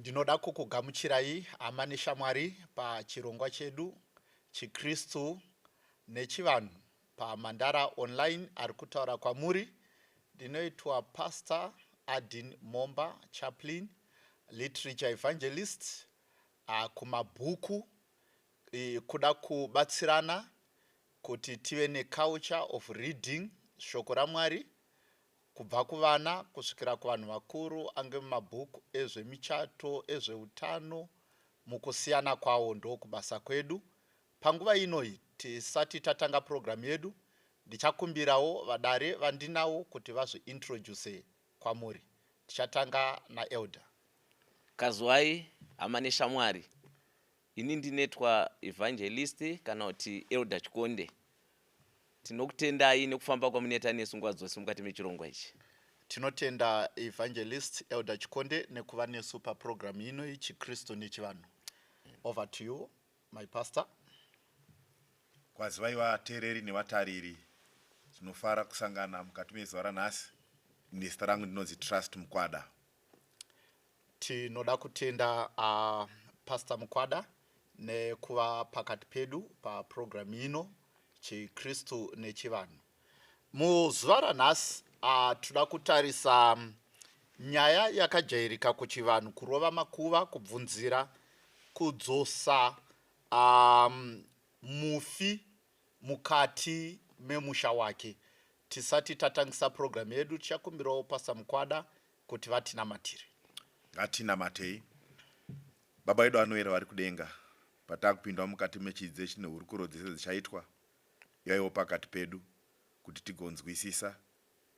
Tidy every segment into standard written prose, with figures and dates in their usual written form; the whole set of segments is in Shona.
Ndinoda kukugamuchirai hama neshamwari pachirongwa chedu chiKristu nechivanhu paMandara Online. Ari kutaura kwamuri ndinoitwa Pastor Adin Momba, Chaplain, Literature Evangelist kumabhuku, kuda kubatsirana kuti tive neculture of reading shoko raMwari kubva kuvana kusvikira kuvanhu vakuru, ange mumabhuku ezvemichato, ezveutano, mukusiyana kwawo. Ndokubasa kwedu panguva inoyi. Tisati tatanga purogiramu yedu, ndichakumbirawo vadare vandinawo kuti vazviintroduce kwamuri. Tichatanga naElder. Kazwai, hama neshamwari. Ini ndinetwa Evangelist kana kuti Elder Chikonde. Tinokutendai nekufamba kwamunoita nesu nguva dzose mukati mechirongwa ichi. Tinotenda Evangelist Elder Chikonde nekuva nesu papurogiramu ino, chiKristu nechivanhu. Over to you, my pastor. Kwazivai vateereri nevatariri. Tinofara kusangana mukati mezuva ranhasi. Nezita rangu ndinonzi Trust Mukwada. Tinoda kutenda Pastor Mukwada nekuva pakati pedu papurogiramu ino, chiKristu nechivanhu. Muzuva ranhasi toda kutarisa nyaya yakajairika kuchivanhu, kurova makuva, kubvunzira, kudzosa mufi mukati memusha wake. Tisati tatangisa purogiramu yedu, tichakumbirawo Pastor Mukwada kuti vatinamatire. Ngatinamatei. Baba vedu anoera vari kudenga, patakupindwa mukati mechidzidzo chine hurukuro dzese dzichaitwa, yaiwo pakati pedu kuti tigonzwisisa,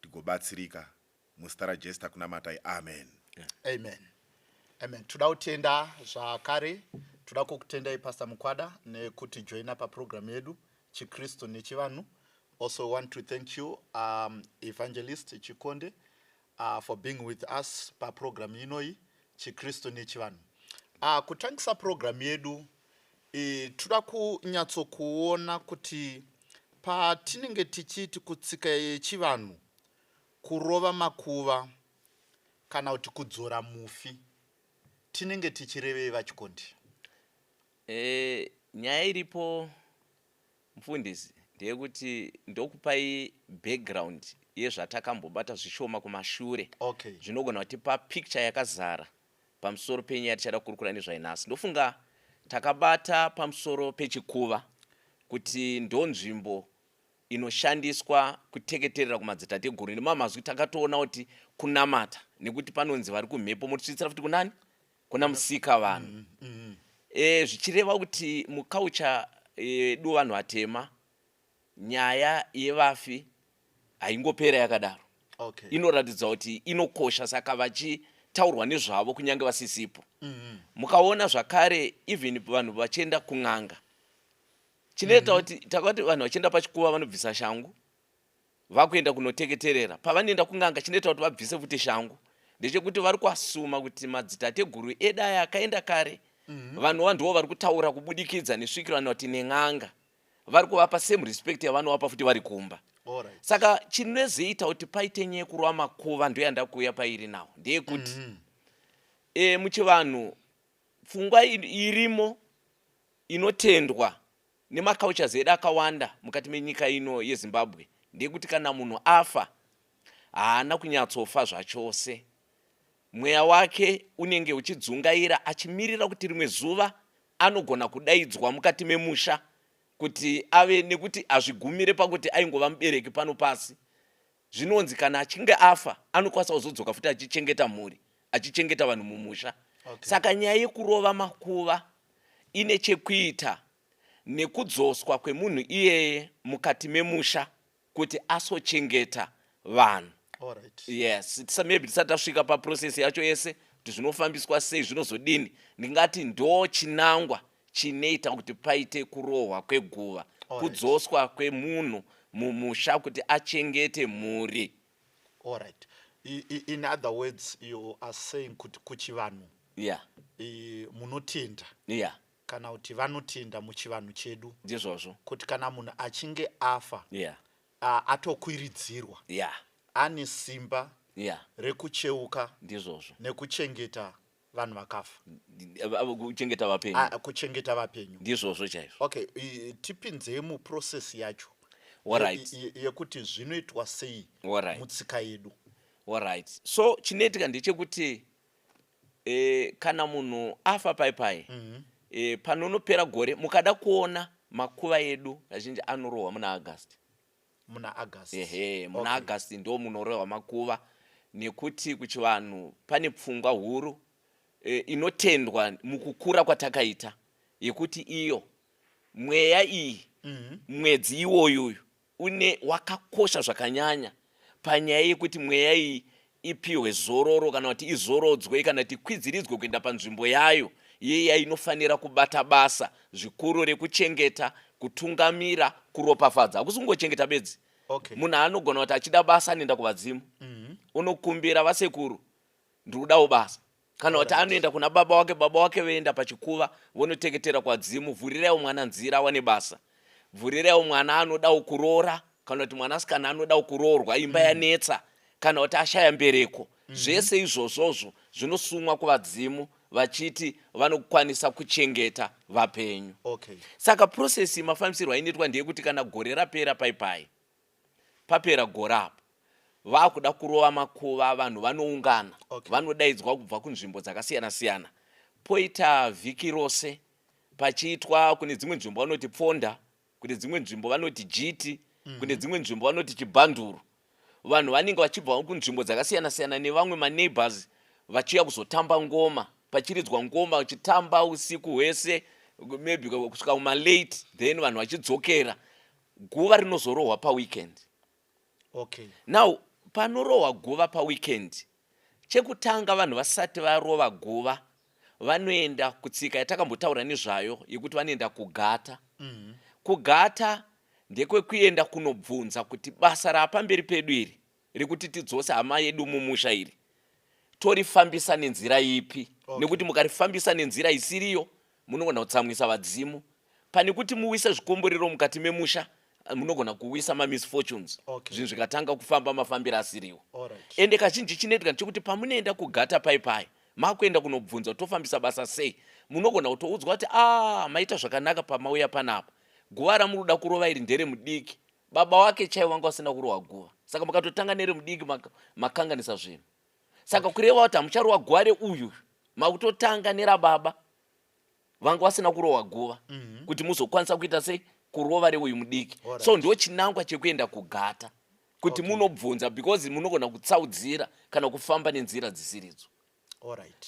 tigobatsirika. Muzita raJesu takunamatai, amen. Amen, amen. Toda kutenda zvakare, toda kukutendai, Pastor Mukwada, nekuti joina papurogiramu yedu, chiKristu nechivanhu. Also want to thank you, Evangelist Chikonde, for being with us papurogiramu inoyi, chiKristu nechivanhu. Kutangisa purogiramu yedu, toda kunyatsokuona kuti patinenge tichiti kutsika yechivanhu kurova makuva kana kuti kudzora mufi, tinenge tichirevei, vaChikondi? Nyaya iripo, mufundisi, ndeyekuti ndokupai background yezvatakambobata zvishoma kumashure zvinogona kutipa picture yakazara pamusoro penyaya tichada kukurukura nezvainhasi. Ndofunga takabata pamusoro pechikuva, kuti ndo nzvimbo inoshandiswa kuteketerera kumadzitateguru. Nemamazwi takatoona kuti kunamata, nekuti panonzi vari kumhepo motisvitsira futi kunani? Kuna musika vanhu. Zvichireva kuti muculture yedu vanhu vatema, nyaya yevafi haingopera yakadaro. Inoratidza kuti inokosha, saka vachitaurwa nezvavo kunyange vasisipo. Mukaona zvakare, even vanhu vachienda kun'anga, chinoita kuti takati vanhu vachienda pachikuva vanobvisa shangu vakuenda kunoteketerera. Pavanoenda kun'anga, chinoita kuti vabvise futi shangu ndechekuti vari kuasuma kuti madzitateguru edu aya akaenda kare, vanova ndivo vari kutaura kubudikidza nesvikiro kana kuti nen'anga, vari kuvapa same respect yavanovapa futi vari kumba. Saka chinozoita kuti paite nyaya yekurova makuva, ndoyanda kuuya pairi nawo, ndeyekuti muchivanhu pfungwa irimo inotendwa nemacultures edu akawanda mukati menyika ino yeZimbabwe ndeyekuti kana munhu afa, haana kunyatsofa zvachose. Mweya wake unenge uchidzungaira achimirira kuti rimwe zuva anogona kudaidzwa mukati memusha kuti ave, nekuti hazvigumire pakuti aingova mubereki pano pasi. Zvinonzi kana achinge afa anokwanisa kuzodzoka futi achichengeta mhuri, achichengeta vanhu mumusha. Saka nyaya yekurova makuva ine chekuita nekudzoswa kwemunhu iyeye mukati memusha kuti asochengeta vanhu. Yes, maybe tisati tasvika paprocess yacho yese kuti zvinofambiswa sei, zvinozodini, ndingati ndo chinangwa chinoita kuti paite kurohwa kweguva, kudzoswa kwemunhu mumusha kuti achengete mhuri. Alright. In other words, you are saying kuti kuchivanhu munotenda kana kuti vanotenda muchivanhu chedu Ndizvozvo. kuti kana munhu achinge afa, atokwiridzirwa, ane simba rekucheuka Ndizvozvo. nekuchengeta. Vanhu vakafa. Kuchengeta vapenyu. Ah, kuchengeta vapenyu. Ndizvozvo chaizvo. Okay, tipinzei muprocess yacho yekuti zvinoitwa sei mutsika yedu. Alright, so chinoitika ndechekuti kana munhu afa pai pai, panonopera gore, mukada kuona makuva edu kazhinji anorohwa muna August. Muna August. Ehe, muna August ndo munorohwa makuva, nekuti kuchivanhu pane pfungwa huru inotendwa mukukura kwatakaita yekuti iyo mweya iyi, mwedzi iwoyuyu une wakakosha zvakanyanya panyaya yekuti mweya iyi ipiwe zororo kana kuti izorodzwe kana kuti ikwidziridzwe kuenda panzvimbo yayo yeya inofanira kubata basa zvikuru rekuchengeta, kutungamira, kuropafadza. Hakusi kungochengeta bedzi. Munhu anogona kuti achida basa anoenda kuvadzimu, unokumbira, "Vasekuru, ndiri kudawo basa," kana kuti anoenda kuna baba wake, baba wake voenda pachikuva vonoteketera kwadzimu, "Vhuriraiwo mwana nzira awane basa, vhuriraiwo mwana anodawo kuroora," kana kuti mwanasikana anodawo kuroorwa, imba yanetsa, kana kuti ashaya mbereko. Zvese izvozvozvo zvinosumwa kuvadzimu vachiti vanokwanisa kuchengeta vapenyu. Saka process mafambisirwo ainoitwa ndeyekuti kana gore rapera pai pai, papera gore apo vakuda kurova makuva, vanhu vanoungana, vanodaidzwa kubva kunzvimbo dzakasiyana siyana, poita vhiki rose pachiitwa. Kune dzimwe nzvimbo vanoti pfonda, kune dzimwe nzvimbo vanoti jiti, kune dzimwe nzvimbo vanoti chibhanduru. Vanhu vanenge vachibva kunzvimbo dzakasiyana siyana nevamwe maneighbors vachiuya kuzotamba ngoma, pachiridzwa ngoma, vachitamba usiku hwese, maybe kusvika kumalate, then vanhu vachidzokera. Guva rinozorohwa paweekend. Now panorohwa guva paweekend, chekutanga, vanhu vasati varova guva vanoenda kutsika yatakambotaura nezvayo yekuti vanoenda kugata. Kugata ndekwekuenda kunobvunza kuti basa raapamberi pedu iri rekuti tidzose hama yedu mumusha iri torifambisa nenzira ipi, nekuti mukarifambisa nenzira isiriyo munogona kutsamwisa vadzimu. Pane kuti muwise zvikomborero mukati memusha, munogona kuwisa mamisfortunes, zvinhu zvikatanga kufamba mafambiro asiriwo. Ende kazhinji chinoitika ndechekuti pamunoenda kugata pai pai, makuenda kunobvunza kuti tofambisa basa sei, munogona kutoudzwa kuti a, maita zvakanaka pamauya panapa, guva ramuri kuda kurova iri nderemudiki, baba wake chaivo vanga vasina kurohwa guva. Saka mukatotanga neremudiki makanganisa zvinhu. Saka kureva kuti hamucharohwa guva reuyu, makutotanga nerababa vanga vasina kurohwa guva, kuti muzokwanisa kuita sei, kurova reuyu mudiki. So ndo chinangwa chekuenda kugata, kuti munobvunza, because munogona kutsaudzira kana kufamba nenzira dzisiridzo.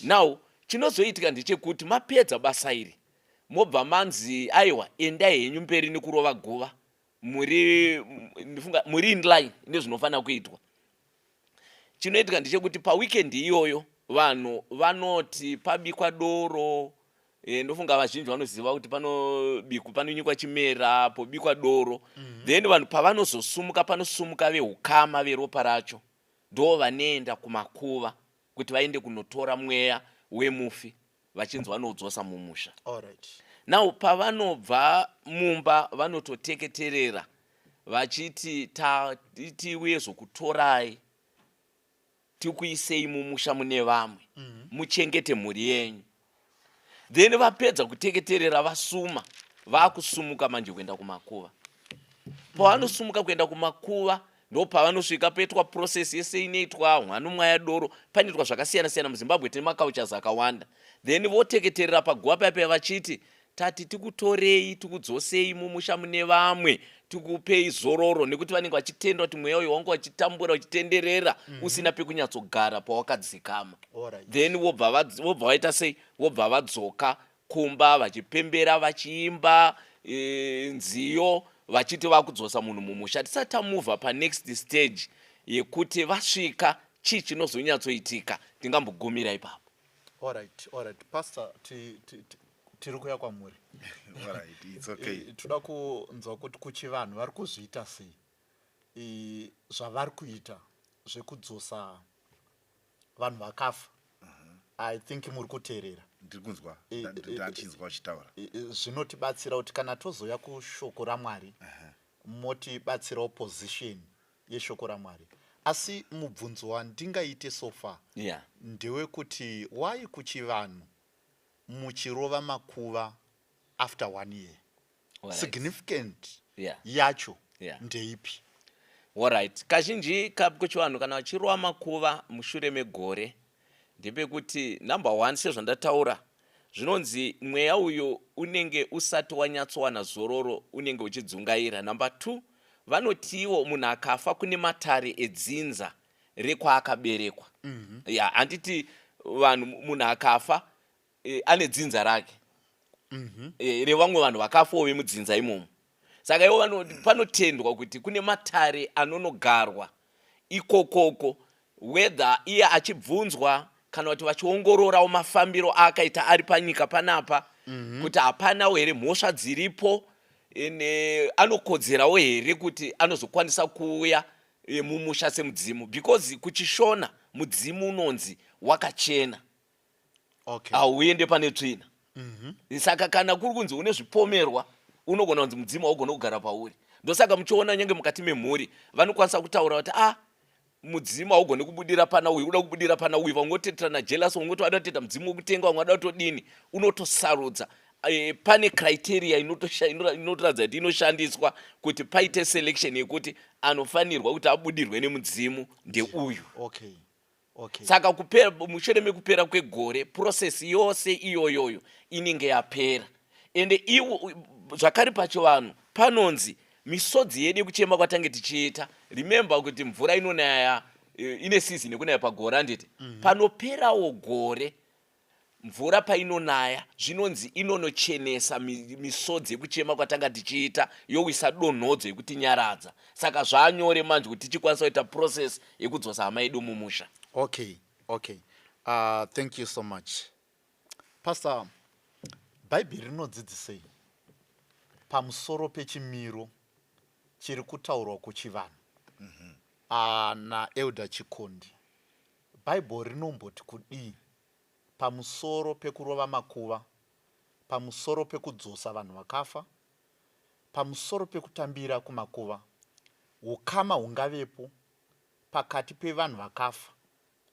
Now chinozoitika ndechekuti mapedza basa iri, mobva manzi, "Aiwa, endai henyu mberi nekurova guva, muri, ndifunga muri in line nezvinofanira kuitwa." Chinoitika ndechekuti paweekend iyoyo vanhu vanoti pabikwa doro. Ndofunga vazhinji vanoziva kuti panobikwa, panonyikwa chimera, pobikwa doro. Then vanhu pavanozosumuka, panosumuka veukama veropa racho, ndo vanoenda kumakuva kuti vaende kunotora mweya wemufi vachinzi vanoudzosa mumusha. Now pavanobva mumba vanototeketerera vachiti, "Tiuye zokutorai, tikuisei mumusha mune vamwe, muchengete mhuri yenyu." Then vapedza kuteketerera, vasuma, vakusumuka manje kuenda kumakuva. Pavanosumuka kuenda kumakuva, ndo pavanosvika poitwa process yese inoitwa, vanomwaya doro, panoitwa zvakasiyana siyana. MuZimbabwe tine macultures akawanda. Then voteketerera paguva paya vachiti, "Tati tikutorei, tikudzosei mumusha mune vamwe, tikupei zororo," nekuti vanenge vachitenda kuti mweya uyu wanga uchitambura, uchitenderera, usina pekunyatsogara pawakadzikama. Then vobva vaita sei, vobva vadzoka kumba vachipembera, vachiimba nziyo, vachiti vakudzosa munhu mumusha. Tisati tamuvha panext stage yekuti vasvika, chii chinozonyatsoitika, tingambogumira ipapo. Alright, Pastor, tiri kuya kwamuri. Alright, it's okay. Toda kunzwa kuti kuchivanhu vari kuzviita sei zvavari kuita zvekudzosa vanhu vakafa. I think muri kuteerera. Ndiri kunzwa. Ndachinzwa uchitaura. Zvinotibatsira kuti kana tozoya kushoko raMwari, motibatsirawo position yeshoko raMwari. Asi mubvunzo wandingaite so far ndewekuti why kuchivanhu muchirova makuva after one year? Significant yacho ndeipi? Alright, kazhinji kuchivanhu kana vachirova makuva mushure megore ndepekuti number one, sezvandataura, zvinonzi mweya uyu unenge usati wanyatsowana zororo, unenge uchidzungaira. Number two, vanotiwo munhu akafa kune matare edzinza rekwaakaberekwa. Ya, handiti vanhu, munhu akafa ane dzinza rake revamwe vanhu vakafawo vemudzinza imomo. Saka ivo panotendwa kuti kune matare anonogarwa ikokoko, whether iye achibvunzwa kana kuti vachiongororawo mafambiro aakaita ari panyika panapa, kuti hapanawo here mhosva dziripo, anokodzerawo here kuti anozokwanisa kuuya mumusha semudzimu, because kuchishona mudzimu unonzi wakachena, hauende pane tsvina. Saka kana kuri kunzi une zvipomerwa, unogona kunzi mudzimu haugona kugara pauri. Ndosaka muchiona nyange mukati memhuri vanokwanisa kutaura kuti a ah, mudzimu haugoni kubudira pana uyu, uda kubudira pana uyu. Vamwe votoitirana jealous, vamwe voti vada kutoita mudzimu wekutenga, vamwe vada kutodini. Unotosarudza. Pane criteria inotoratidza kuti inoshandiswa kuti paite selection yekuti anofanirwa kuti abudirwe nemudzimu ndeuyu. Saka kupera, mushure mekupera kwegore, process yose iyoyoyo inenge yapera. Ende iwo zvakare pachivanhu panonzi misodzi yedu yekuchema kwatange tichiita, remember kuti mvura inonaya, ine season yekunaya pagore, handiti? Panoperawo gore, mvura painonaya, zvinonzi inonochenesa misodzi yekuchema kwatanga tichiita, yowisa donhodzo yekutinyaradza. Saka zvaanyore manje kuti tichikwanisa kuita process yekudzosa hama yedu mumusha. Okay, thank you so much, Pastor. Bhaibheri rinodzidzisei pamusoro pechimiro chiri kutaurwa kuchivanhu naElder Chikondi? Bhaibheri rinomboti kudii pamusoro pekurova makuva, pamusoro pekudzosa vanhu vakafa, pamusoro pekutambira kumakuva, ukama hungavepo pakati pevanhu vakafa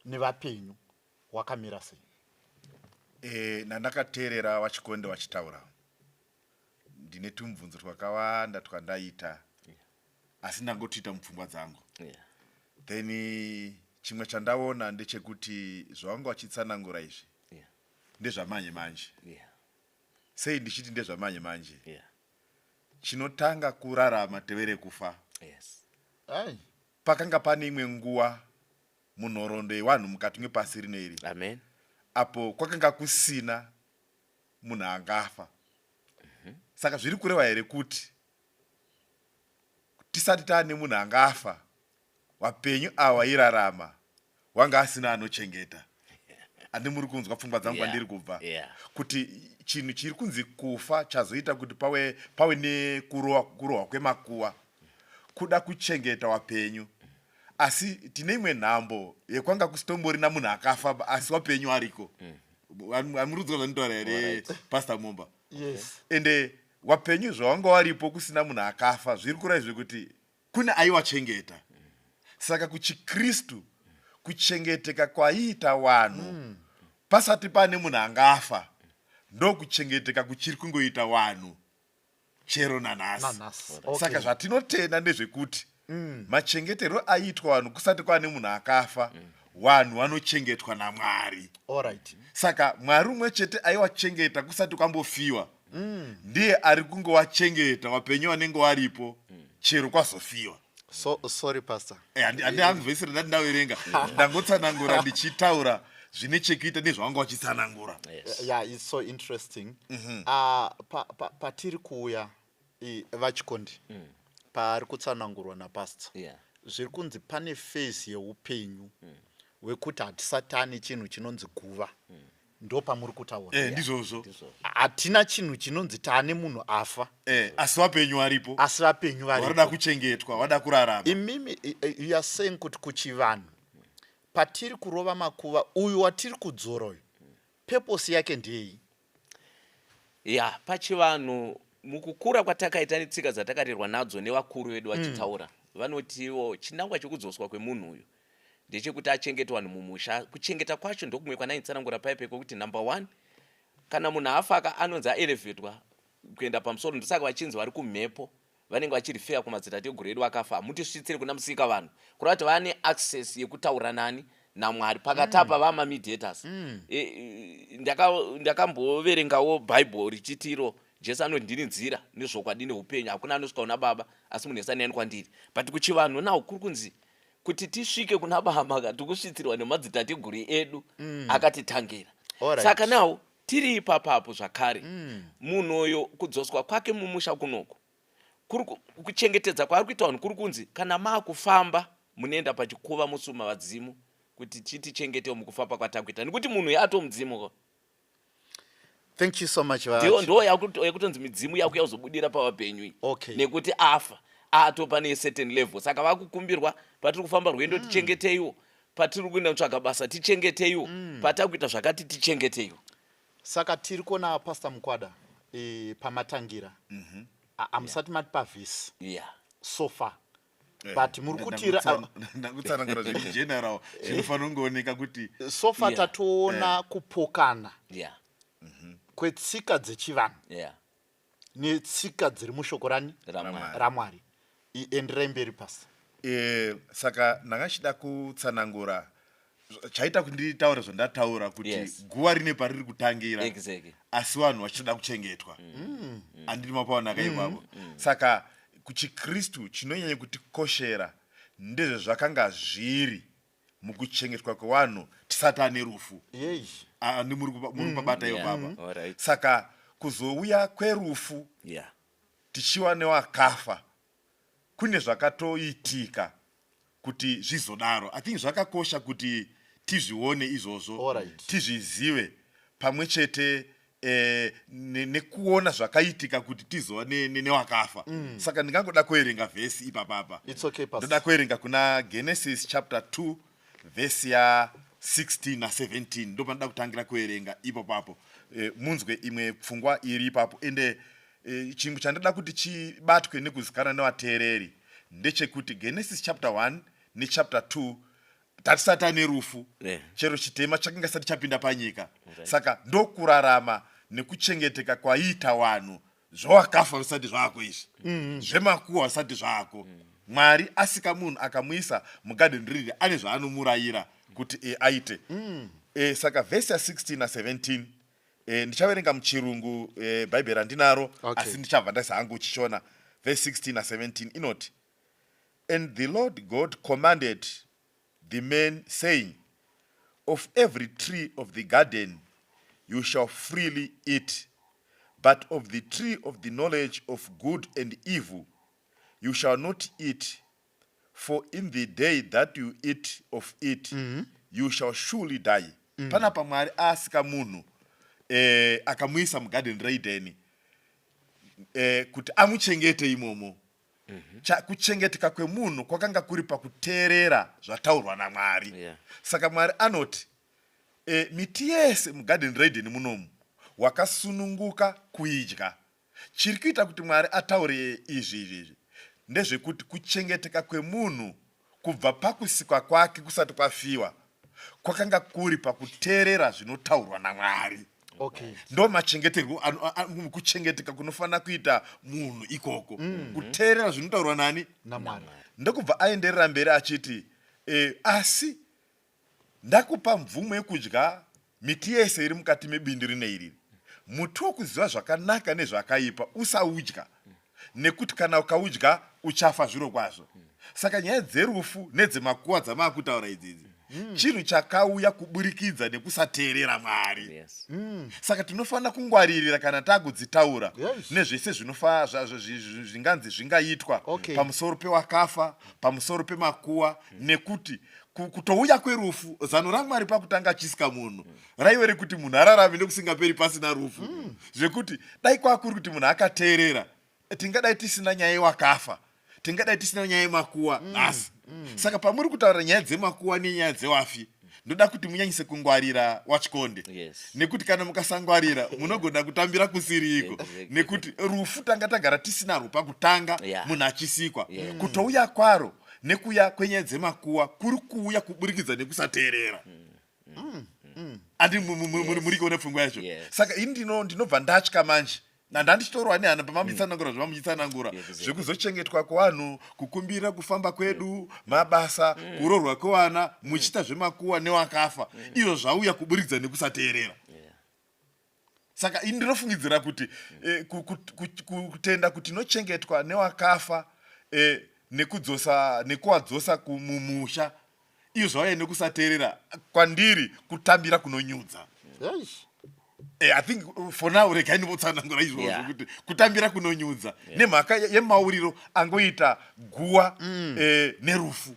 nevapenyu hwakamira sei? Nandakateerera vaChikonde vachitaura, ndine tumubvunzo twakawanda twandaita, asi ndangotoita mupfungwa dzangu. Then chimwe chandaona ndechekuti zvavanga vachitsanangura izvi ndezvamanje manje. Sei ndichiti ndezvamanje manje? Chinotanga kurarama tevere kufa. Ai. Pakanga pane imwe nguva munhoroondo yevanhu mukati mepasi rino iri Amen. apo kwakanga kusina munhu angafa. Saka zviri kureva here kuti tisati taane munhu angafa, vapenyu ava vairarama wanga asina anochengeta? Andi muri kunzwa pfungwa dzangu kwandiri kubva? Kuti chinhu chiri kunzi kufa chazoita kuti pawe nekurohwa kwemakuva kuda kuchengeta wapenyu, asi tine imwe nhambo yekwanga kusitomborina munhu akafa, asi wapenyu ariko. Amuri kunzwa zvandinotaura here? Pastor Momba? Yes. Ende wapenyu zvawanga waripo kusina munhu akafa, zviri kureva zvekuti kune aiwachengeta. Saka kuchikristu kuchengeteka kwaiita vanhu pasati pane munhu angafa ndokuchengeteka kuchiri kungoita vanhu chero nanhasi. Nanhasi. Saka zvatinotenda ndezvekuti machengeterwo aiitwa vanhu kusati kwaane munhu akafa, vanhu vanochengetwa naMwari. Saka Mwari umwe chete aiwachengeta kusati kwambofiwa ndiye ari kungowachengeta wapenyu vanenge varipo chero kwazofiwa. So sorry, Pastor. Handi hangu vhesi randati ndaverenga, ndangotsanangura ndichitaura zvine chekuita nezvavanga vachitsanangura. Yeah, it's so interesting. Patiri kuuya, vaChikondi, paari kutsanangurwa napastor, zviri kunzi pane phase yeupenyu hwekuti hatisatani chinhu chinonzi guva. Ndo pamuri kutaura? Ndizvozvo. Hatina chinhu chinonzi taane munhu afa. Asi wapenyu varipo. Asi vapenyu varida varipo. Kuchengetwa, vada kurarama. Imimi you are saying kuti kuchivanhu patiri kurova makuva, uyu watiri kudzora uyu, purpose yake ndei? Ya, pachivanhu, mukukura kwatakaita netsika dzatakarerwa nadzo nevakuru vedu vachitaura. Vanotiwo chinangwa chekudzoswa kwemunhu uyu ndechekuti achengete vanhu mumusha. Kuchengeta kwacho ndokumwe kwanaitsanangura paipe kwekuti number one, kana munhu afaka anonzi aelevetwa kuenda pamusoro, ndosaka vachinzi vari kumhepo vanenge vachirifeya kumadzitateguru edu akafa. Hamutisvitsire kuna musika vanhu, kureva kuti vane access yekutaura nani naMwari pakatapa vama mediators. Ndakamboverengawo Bible richitiro Jesu anoti, "Ndini nzira nezvokwadi neupenyu, hakuna anosvika kuna Baba asi munhu ese aniyani kwandiri." But kuchivanhu nawo kuri kunzi kuti tisvike kuna Baba ka, tikusvitsirwa nemadzitateguru edu akatitangira. Saka nawo tiri ipapapo zvakare, munhu uyo kudzoswa kwake mumusha kunoku kuri kuchengetedza kwaari kuita vanhu, kuri kunzi kana maakufamba munoenda pachikuva musuma vadzimu kuti titichengetewo mukufamba kwatakuita, nekuti munhu uyu atomudzimu ko. Thank you so much. Ndiyo ndo yakutonzi midzimu yako yazobudira pavapenyu iyi. Nekuti afa atopa necertain level, saka vakukumbirwa patiri kufamba rwendo tichengeteiwo, patiri kuenda kutsvaga basa tichengeteiwo, patakuita zvakati tichengeteiwo. Saka tiri kuona, Pastor Mukwada, pamatangira hamusati mati pavhesi so far, but muri kutira Ndakutsanangura zviri general zvinofanira kungooneka kuti so far tatoona kupokana kwetsika dzechivanhu netsika dziri mushoko rani? RaMwari. RaMwari. Enderai mberi, Pastor. Saka ndanga chida kutsanangura chaita kuti nditaure zvandataura kuti guva rine pariri kutangira, asi vanhu vachitoda kuchengetwa. Andiri mapaonaka ipapo? Saka kuchiKristu chinonyanya kutikoshera ndezvezvakanga zviri mukuchengetwa kwevanhu tisati ane rufu. Ndi muri kupabata ipapa? Saka kuzouya kwerufu tichiwa newakafa, kune zvakatoitika kuti zvizodaro. I think zvakakosha kuti tizvione izvozvo, tizvizive pamwe chete nekuona zvakaitika kuti tizova newakafa. Saka ndingangoda kuverenga vhesi ipapapa. It's okay, Pastor. Ndoda kuverenga kuna Genesis chapter 2 vhesi ya16 na17, ndo panoda kutangira kuverenga ipopapo, munzwe imwe pfungwa iri ipapo. Ende chimwe chandoda kuti chibatwe nekuzikanwa nevateereri ndechekuti Genesis chapter 1 nechapter 2 tatisati ane rufu, chero chitema chakanga chisati chapinda panyika. Saka ndokurarama nekuchengeteka kwaiita vanhu zvawakafa zvisati zvako izvi, zvemakuhwa zvisati zvako. Mwari asika munhu akamuisa mugadheni riri ane zvaanomurayira kuti aite. Saka vhesi ya16 na17, ndichaverenga muchirungu, Bhaibheri randinaro, asi ndichabva ndaisa hangu chiShona. Vhesi 16 na17 inoti, "And the Lord God commanded the man, saying, 'Of every tree of the garden you shall freely eat, but of the tree of the knowledge of good and evil you shall not eat, for in the day that you eat of it you shall surely die.'" Panapa Mwari asika munhu, akamuisa mugadheni reEdheni, kuti amuchengete imomo. Kuchengeteka kwemunhu kwakanga kuri pakuteerera zvataurwa naMwari. Saka Mwari anoti, miti yese mugadheni reEdheni munomu wakasununguka kuidya. Chiri kuita kuti Mwari ataure izvi ndezvekuti kuchengeteka kwemunhu kubva pakusikwa kwake kusati kwafiwa kwakanga kuri pakuteerera zvinotaurwa naMwari. Ndo machengeterwo kuchengeteka kunofanira kuita munhu ikoko, kuteerera zvinotaurwa nani? NaMwari. Ndokubva aenderera mberi achiti, asi ndakupa mvumo yekudya miti yese iri mukati mebindu rine iriri. Muti wokuziva zvakanaka nezvakaipa usaudya, nekuti kana ukaudya uchafa zviro kwazvo." Saka nyaya dzerufu nedzemakuwa dzamaakutaura idzidzi chinhu chakauya kuburikidza nekusateerera Mwari. Saka tinofanira kungwaririra kana takudzitaura nezvese zvinofa zvinganzi zvingaitwa pamusoro pewakafa, pamusoro pemakuwa, nekuti kutouya kwerufu, zano raMwari pakutanga achisika munhu raive rekuti munhu ararame nekusingaperi pasina rufu. Zvekuti dai kwakuri kuti munhu akateerera, tingadai tisina nyaya yewakafa, tingadai tisina nyaya yemakuwa nhasi. Saka pamuri kutaura nyaya dzemakuwa nenyaya dzewafi, Ndoda kuti munyanyise kungwarira, waChikonde, nekuti kana mukasangwarira munogona kutambira kusiri iko, nekuti rufu tanga tagara tisinarwo pakutanga munhu achisikwa. Kutouya kwaro nekuya kwenyaya dzemakuwa kuri kuuya kuburikidza nekusateerera. Andi muri kuona pfungwa yacho? Yes. Saka ini ndinobva ndatya manje, nandandichitorwa nehana pamamuchitsanangura zvamuchitsanangura zvekuzochengetwa kwevanhu, kukumbira kufamba kwedu, mabasa, kuroorwa kwevana, muchiita zvemakuwa newakafa, izvo zvauya kuburikidza nekusateerera. Saka ini ndinofungidzira kuti kutenda kuti tinochengetwa newakafa, nekudzosa nekuwadzosa kumumusha, izvo zvauya nekusateerera, kwandiri kutambira kunonyudza. Eish. I think for now regai ndimbotsanangura izvozvo kuti kutambira kunonyudza nemhaka yemauriro angoita guwa nerufu.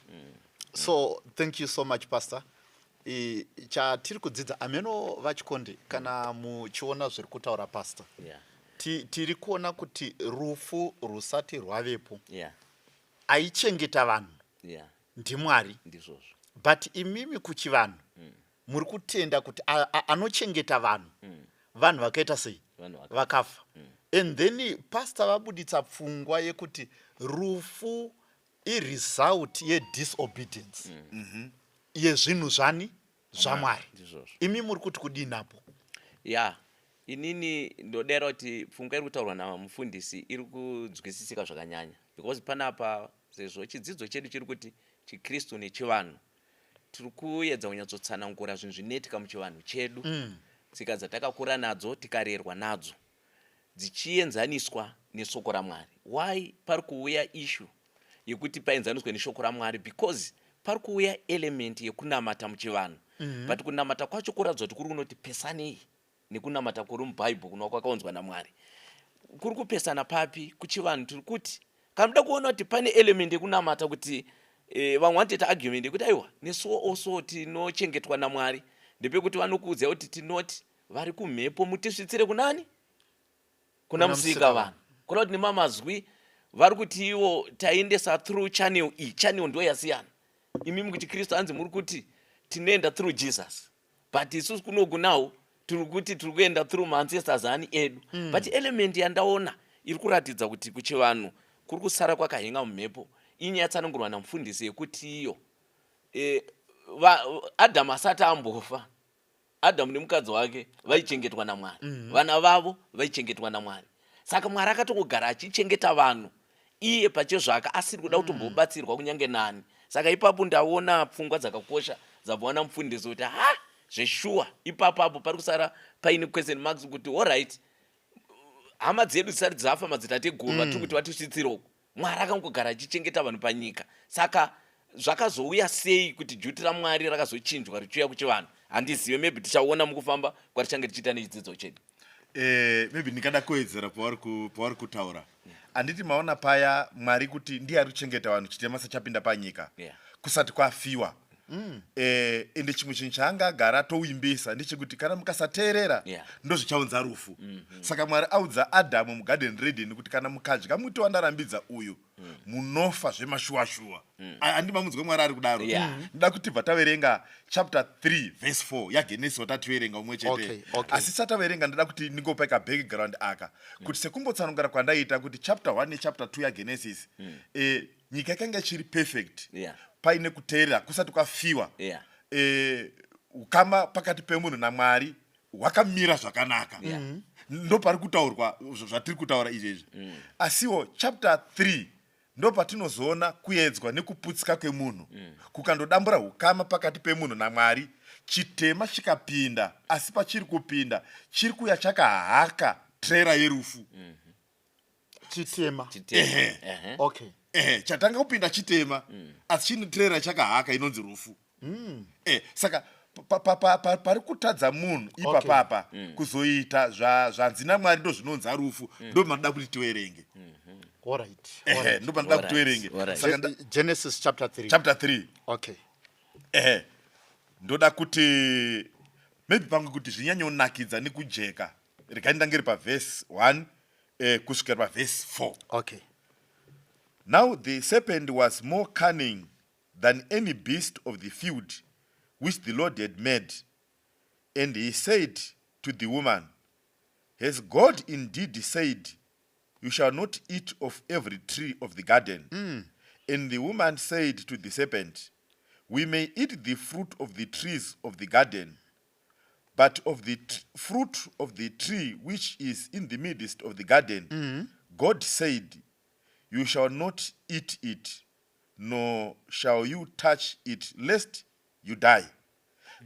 So thank you so much, Pastor. Chatiri kudzidza, ameno vaChikonde, kana muchiona zviri kutaura Pastor, tiri kuona kuti rufu rusati rwavepo, aichengeta vanhu ndiMwari. Ndizvozvo. But imimi kuchivanhu muri kutenda kuti anochengeta vanhu, vanhu vakaita sei? Vanhu vakafa. Vakafa. And then Pastor vabuditsa pfungwa yekuti rufu iresult yedisobedience yezvinhu zvani zvaMwari. Ndizvozvo. Imi muri kuti kudini apo? Ya, inini ndodera kuti pfungwa iri kutaurwa namufundisi iri kunzwisisika zvakanyanya, because panapa, sezvo chidzidzo chedu chiri kuti chiKristu nechivanhu, tiri kuedza kunyatsotsanangura zvinhu zvinoitika muchivanhu chedu, tsika dzatakakura nadzo, tikarerwa nadzo, dzichienzaniswa neshoko raMwari. Why pari kuuya issue yekuti paenzaniswe neshoko raMwari? Because pari kuuya element yekunamata muchivanhu, but kunamata kwacho kuratidza kuti kuri kunoti pesanei nekunamata kuri mubhaibheri, kunova kwakaunzwa naMwari. Kuri kupesana papi? Kuchivanhu tiri kuti kana muda kuona kuti pane element yekunamata, kuti vamwe vanotoita argument yekuti aiwa, nesuwo also tinochengetwa naMwari, ndepekuti vanokuudzai kuti tinoti vari kumhepo mutisvitsire kunani? Kuna Kuna Musika Musika. Vanhu kuna kuti nemamazwi vari kuti ivo taendesa through channel iyi, channel ndo yasiyana. Imimi kuti Kristu hanzi muri kuti tinoenda through Jesus, but isusu kunoku now tiri kuti tiri kuenda through maancestors ani edu. But element yandaona iri kuratidza kuti kuchivanhu kuri kusara kwakahenga mumhepo inyaya yatsanangurwa namufundisi yekuti iyo Adhamu asati ambofa, Adhamu nemukadzi wake vaichengetwa naMwari, vana vavo vaichengetwa naMwari. Saka Mwari akatongogara achichengeta vanhu iye pachezvaka, asiri kuda kutombobatsirwa kunyange nani. Saka ipapo ndaona pfungwa dzakakosha dzabva namufundisi kuti ha, zveshuwa, ipapo apo pari kusara paine question marks kuti alright, hama dzedu dzisati dzafa, madzitateguru vatiri kuti vatisvitsire uku, Mwari akangogara achichengeta vanhu panyika. Saka zvakazouya sei kuti duty raMwari rakazochinjwa richiuya kuchivanhu? Handizive. Maybe tichaona mukufamba kwatichange tichiita nechidzidzo chedu. Maybe ndingada kuwedzera pavari kutaura. Handiti maona paya Mwari kuti ndiye ari kuchengeta vanhu chitema sachapinda panyika kusati kwafiwa? Ende chimwe chinhu chaanga agara atowimbisa ndechekuti kana mukasateerera, ndozvichaunza rufu. Saka Mwari audza Adhamu mugarden reEden kuti kana mukadya muti wandarambidza uyu, munofa zvemashuwa-shuwa. Handi mamunzwa Mwari ari kudaro? Ndoda kuti tibva taverenga chapter 3 verse 4 yaGenesis watativerenga umwe chete. Asi tisati taverenga, ndoda kuti ndingopa ka background aka kuti sekumbotsanangura kwandaita kuti chapter 1 nechapter 2 yaGenesis, nyika yakanga ichiri perfect, paine kuteerera kusati kwafiwa. Ukama pakati pemunhu naMwari hwakamira zvakanaka. Ndo pari kutaurwa zvatiri kutaura izvezvi. Asiwo chapter 3 ndo patinozoona kuedzwa nekuputsika kwemunhu kukandodambura ukama pakati pemunhu naMwari, chitema chikapinda. Asi pachiri kupinda, chiri kuya chakahaka trailer yerufu. Chitema? Chitema. Ehe. Ehe. Ehe, chatanga kupinda chitema, asi chine trailer chakahaka inonzi rufu. Saka pari kutadza munhu ipapapa kuzoita zvanzi naMwari ndo zvinonza rufu, ndo panoda kuti tiverenge. Ehe, ndo panoda kuti tiverenge. Saka Genesis chapter 3. Chapter 3. Ehe, ndoda kuti maybe pamwe kuti zvinyanyonakidza nekujeka, regai ndangeri pavhesi 1 kusvikira pavhesi 4. Now the serpent was more cunning than any beast of the field. which the Lord had made. And he said to the woman, Has God indeed said, You shall not eat of every tree of the garden? And the woman said to the serpent, We may eat the fruit of the trees of the garden, but of the fruit of the tree which is in the midst of the garden, God said, You shall not eat it, nor shall you touch it, lest you die.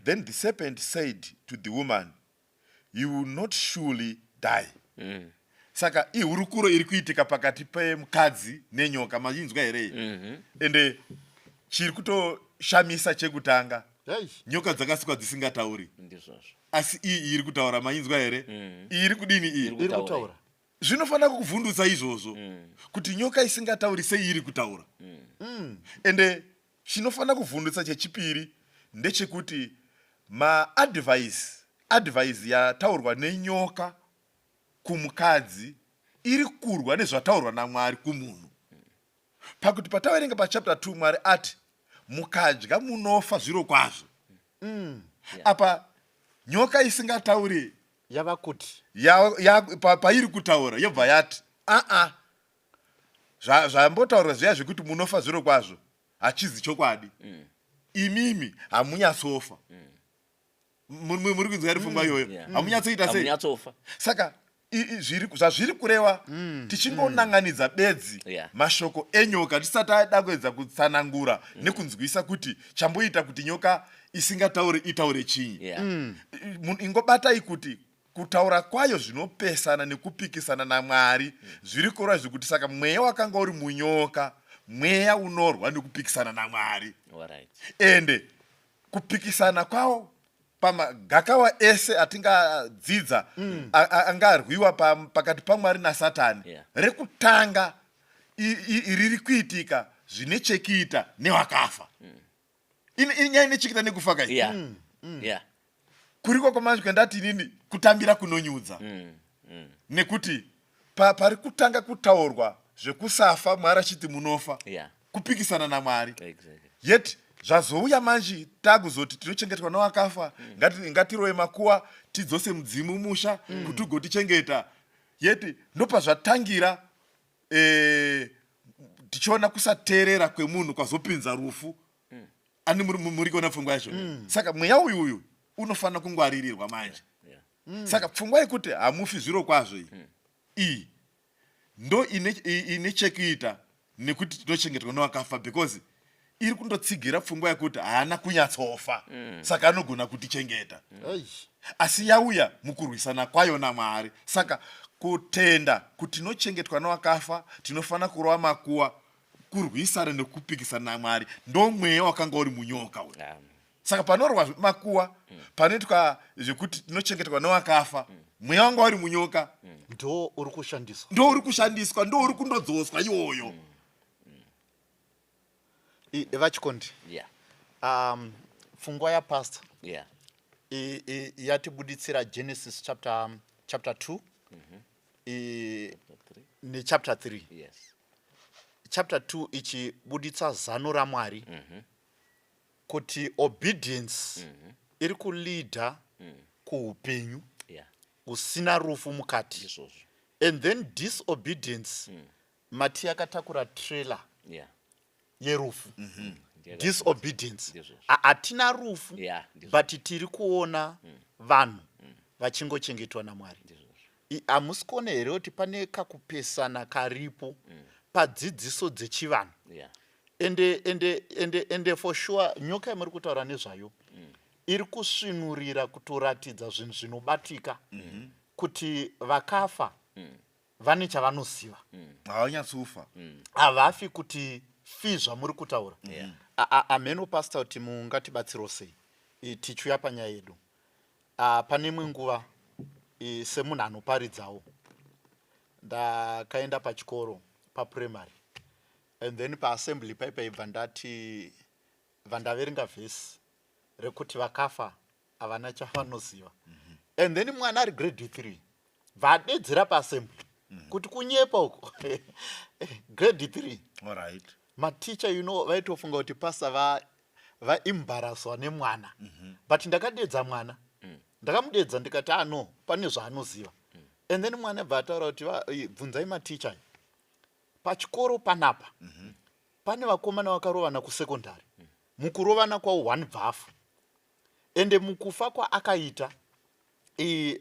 Then the serpent said to the woman, You will not surely die. Saka ihurukuro iri kuitika pakati pemukadzi nenyoka, machinzwa here? Ende chiri kutoshamisa chekutanga, nyoka dzakasikwa dzisingatauri, Ndizvozvo. Asi iyi iri kutaura, mainzwa here? Iyi iri kudini iyi? Iri Iri kutaura. kutaura. Zvinofanira kukuvhundutsa izvozvo, kuti nyoka isingatauri sei iri kutaura. Ende chinofanira kuvhundutsa chechipiri ndechekuti maadvice, advice yataurwa nenyoka kumukadzi iri kurwa nezvataurwa naMwari kumunhu, pakuti pataverenga pachapter 2, Mwari ati, "Mukadya munofa zviro kwazvo." Apa nyoka isingatauri yava kuti pairi kutaura yobva yati, "Aa, zvambotaurwa zviya zvekuti munofa zviro kwazvo hachizi chokwadi. Imimi hamunyatsofa." Muri kunzwa iri pfungwa iyoyo? Yeah. Hamunyatsoita sei? Hamunyatsofa. Saka zvazviri kureva, tichingonanganidza bedzi mashoko enyoka, tisati ada kuedza kutsanangura nekunzwisa kuti chamboita kuti nyoka isingatauri itaure chinyi, ingobatai kuti kutaura kwayo zvinopesana nekupikisana naMwari. Zviri kureva zvekuti saka mweya wakanga uri munyoka, mweya unorwa nekupikisana naMwari. Ende kupikisana kwawo pamagakava ese atingadzidza angarwiwa pakati paMwari naSatani, rekutanga riri kuitika zvine chekuita newakafa. Inyaya ine chekuita nekufa kai. Kuriko kwamanje ndati inini kutambira kunonyudza, nekuti pari kutanga kutaurwa zvekusafa, Mwari achiti munofa, kupikisana naMwari. Yet zvazouya manje takuzoti tinochengetwa newakafa, ngatirove makuwa, tidzose mudzimu musha kuti ugotichengeta. Yet ndopazvatangira, tichiona kusateerera kwemunhu kwazopinza rufu. Ani muri kuona pfungwa yacho? Saka mweya uyu unofanira kungwaririrwa manje. Saka pfungwa yekuti hamufi zviro kwazvo iyi, iyi ndo ine chekuita nekuti tinochengetwa newakafa, because iri kundotsigira pfungwa yekuti haana kunyatsofa, saka anogona kutichengeta. Asi yauya mukurwisana kwayo naMwari. Saka kutenda kuti tinochengetwa newakafa, tinofanira kurova makuwa, kurwisana nekupikisana namwari. Ndo mweya wakanga uri munyoka uyu. Saka panorwa makuwa, panoitwa zvekuti tinochengetwa newakafa, mweya wanga uri munyoka ndo uri kushandiswa. Ndo uri kushandiswa, ndo uri kundodzoswa iwoyo. VaChikondi, pfungwa yapastor yatibuditsira Genesis chapter 2 Chapter 3. Nechapter 3. Yes. Chapter 2 ichibuditsa zano raMwari kuti obedience iri kuleada kuupenyu usina rufu mukati, Ndizvozvo. and then disobedience, mati yakatakura trailer yerufu. Disobedience. Ndizvozvo. Hatina rufu, Yeah, ndizvo. but tiri kuona vanhu vachingochengetwa naMwari. Ndizvozvo. Hamusi kuona here kuti pane kakupesana karipo padzidziso dzechivanhu? Ende for sure nyoka yamuri kutaura nezvayo iri kusvinurira kutoratidza zvinhu zvinobatika kuti vakafa vane chavanoziva. Havanyatsofa. Havafi kuti fi zvamuri kutaura. Ameno pastor, kuti mungatibatsirawo sei? Tichiuya panyaya yedu, pane imwe nguva, semunhu anoparidzawo, ndakaenda pachikoro paprimary, and then paassembly paipaibva ndati bva ndaverenga vhesi rekuti vakafa havana chavanoziva, and then mwana ari grade 3 bva adedzera paassembly kuti kunyepa uko, grade 3. Maticha, vaitofunga kuti pasa Vaembaraswa nemwana, but ndakadedza mwana, ndakamudedza ndikati, "Ano ah, pane zvaanoziva." And then mwana bva ataura kuti, "Bvunzai maticha pachikoro panapa. Pane vakomana vakarovana kusekondari. Mukurovana kwavo one bvafa, ende mukufa kwaakaita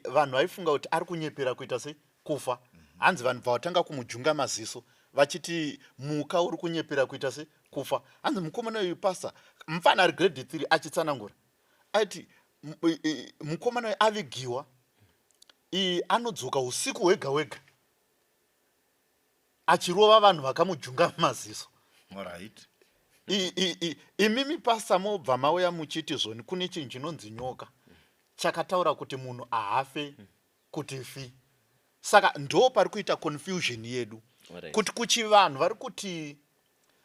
vanhu vaifunga kuti ari kunyepera kuita sei kufa. Hanzi vanhu bva vatanga kumujunga maziso vachiti, 'Muka, uri kunyepera kuita sei kufa.' Hanzi mukomana uyu, pastor, mufana ari grade 3 achitsanangura aiti mukomana uyu avigiwa, anodzoka usiku hwega hwega achirova vanhu vakamujunga maziso." Imimi pastor mobva mauya muchiti zvoni kune chinhu chinonzi nyoka chakataura kuti munhu ahafe kuti fi. Saka ndo pari kuita confusion yedu, kuti kuchivanhu vari kuti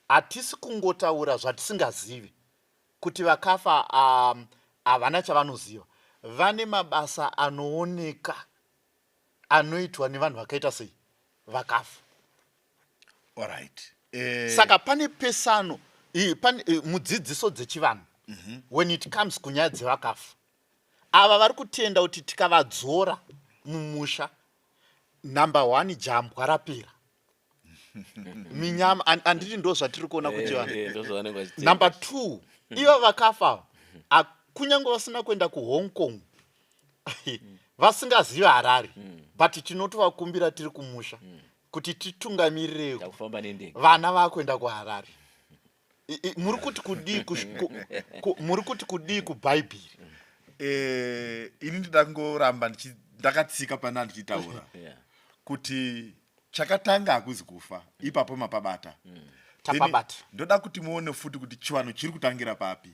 hatisi kungotaura zvatisingazivi kuti vakafa havana chavanoziva. Vane mabasa anooneka anoitwa nevanhu vakaita sei, vakafa. Saka pane pesano pane mudzidziso dzechivanhu when it comes kunyaya dzevakafa. Ava vari kutenda kuti tikavadzora mumusha, number one, jambwa rapera, minyama. Handiti ndo zvatiri kuona kuchivanhu? Ndozvavanenge vachitenda. Number two, ivo vakafa kunyange vasina kuenda kuHong Kong, vasingazivi Harare, but tinotovakumbira tiri kumusha kuti titungamirirewo Takufamba nendege. Vana vakuenda kuHarare. Muri kuti kudii muri kuti kudii kubhaibheri? Ini ndida kungoramba ndakatsika pana ndichitaura kuti chakatanga hakuzi kufa. Ipapo mapabata. Tapabata. Then ndoda kuti muone futi kuti chivanhu chiri kutangira papi.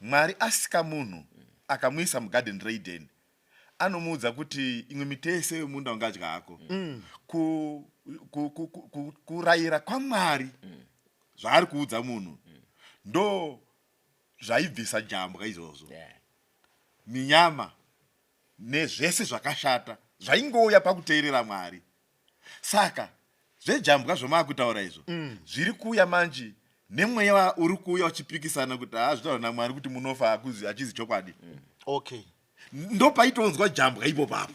Mwari asika munhu, akamuisa mugarden reEden, anomuudza kuti imwe miti yese yemunda ungadya hako. Kurayira kwaMwari, zvaari kuudza munhu, ndo zvaibvisa jambwa izvozvo, minyama nezvese zvakashata zvaingouya pakuteerera Mwari. Saka zvejambwa zvomaakutaura izvo zviri kuuya manje nemweya uri kuuya uchipikisana kuti haa, zvitaura naMwari kuti munofa hakuzi, hachizi chokwadi. Ndopaitonzwa jambwa ipo papo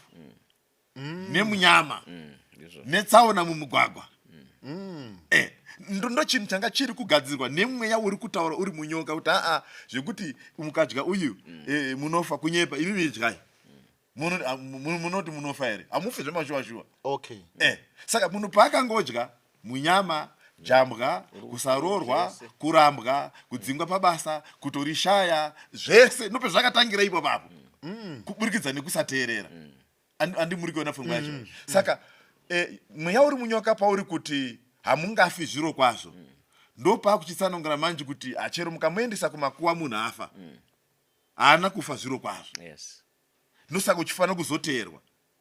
nemunyama Ndizvo. Netsaona mumugwagwa. Ndo chinhu changa chiri kugadzirwa nemweya uri kutaura uri munyoka kuti aa, zvekuti mukadya uyu munofa kunyepa. Imi idyai. Munoti munofa here? Hamufi zvemashuwa shuwa. Saka munhu paakangodya, munyama, jambwa, kusaroorwa, Zvese. kurambwa, kudzingwa pabasa, kutorishaya, zvese nope zvakatangira ipo papo kuburikidza nekusateerera. Handi muri kuona pfungwa yacho? Saka mweya uri munyoka pauri kuti hamungafi zviro kwazvo, ndopaakuchitsanangura manje kuti achero mukamuendesa kumakuwa munhu afa, haana kufa zviro kwazvo. Ndosaka uchifanira kuzoteerwa.